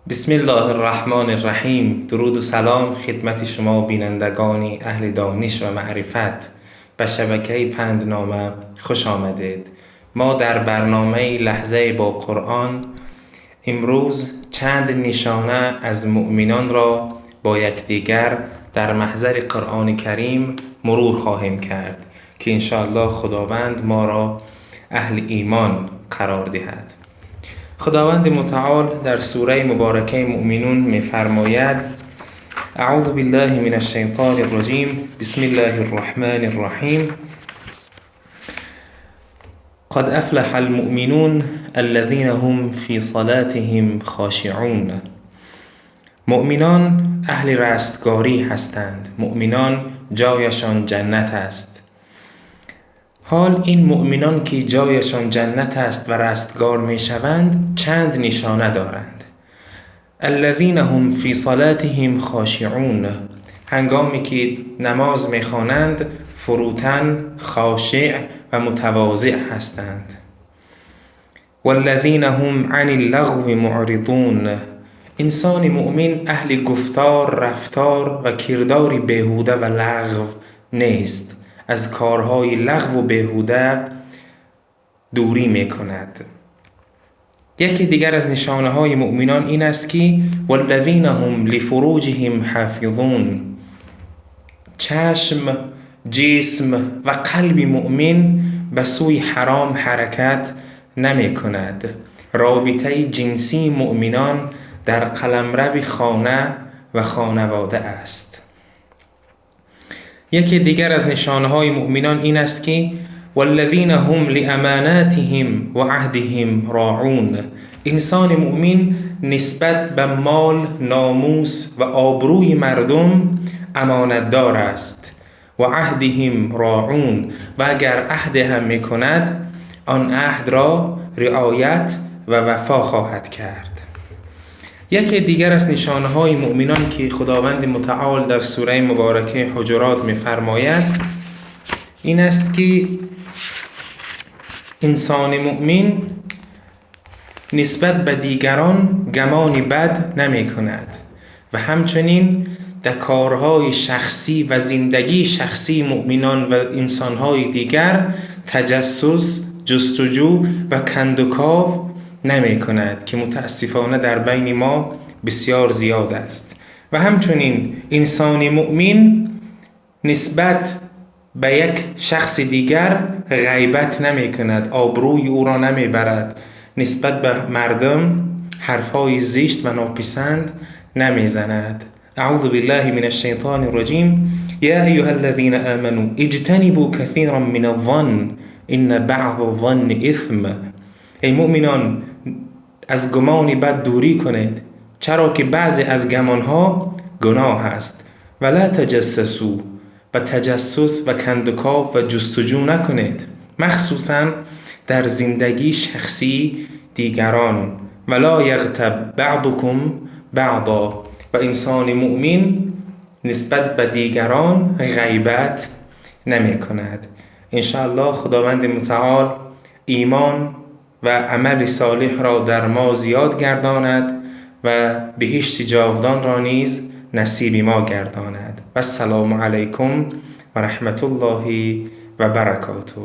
بسم الله الرحمن الرحیم. درود و سلام خدمت شما بینندگان اهل دانش و معرفت. به شبکه پندنامه خوش آمدید. ما در برنامه لحظه با قرآن امروز چند نشانه از مؤمنان را با یکدیگر در محضر قرآن کریم مرور خواهیم کرد که انشاءالله خداوند ما را اهل ایمان قرار دهد. خداوند متعال در سوره مبارکه مؤمنون می‌فرماید: اعوذ بالله من الشیطان الرجیم، بسم الله الرحمن الرحیم. قد افلح المؤمنون الذين هم فی صلاتهم خاشعون. مؤمنان اهل رستگاری هستند، مؤمنان جایشان جنت است. حال این مؤمنان که جایشان جنت است و رستگار می شوند چند نشانه دارند. الذین هم فی صلاتهم خاشعون، هنگامی که نماز می خوانند فروتن، خاشع و متواضع هستند. والذین هم عن اللغو معرضون، انسان مؤمن اهل گفتار، رفتار و کردار بیهوده و لغو نیست، از کارهای لغو و بیهوده دوری میکند. یکی دیگر از نشانه های مؤمنان این است که والذین هم لفروجهم حافظون، چشم، جسم و قلب مؤمن به سوی حرام حرکت نمی کند. رابطه جنسی مؤمنان در قلمرو خانه و خانواده است. یکی دیگر از نشانه های مؤمنان این است که والذین هم لاماناتهم و عهدهم راعون، انسان مؤمن نسبت به مال، ناموس و آبروی مردم امانتدار است. و عهدهم راعون، و اگر عهد هم میکند آن عهد را رعایت و وفا خواهد کرد. یکی دیگر از نشانه های مؤمنان که خداوند متعال در سوره مبارکه حجرات میفرماید این است که انسان مؤمن نسبت به دیگران گمان بد نمی کند و همچنین در کارهای شخصی و زندگی شخصی مؤمنان و انسانهای دیگر تجسس، جستجو و کندوکاو نمی کند که متاسفانه در بین ما بسیار زیاد است. و همچنین انسان مؤمن نسبت به یک شخص دیگر غیبت نمی کند، آبروی او را نمی برد، نسبت به مردم حرفهای زشت و ناپسند نمی زند. اعوذ بالله من الشیطان الرجیم. یا ایها الذین آمنوا اجتنبوا کثیرا من الظن ان بعض الظن اثم. ای مؤمنان از گمان بد دوری کنید، چرا که بعضی از گمانها گناه است. ولا تجسسوا، و تجسس و کندوکاو و جستجو نکنید، مخصوصا در زندگی شخصی دیگران. ولا یغتب بعضکم بعضا، و انسان مؤمن نسبت به دیگران غیبت نمی کند. انشاءالله خداوند متعال ایمان و عمل صالح را در ما زیاد گرداند و بهشت جاودان را نیز نصیب ما گرداند. و السلام علیکم و رحمت الله و برکاته.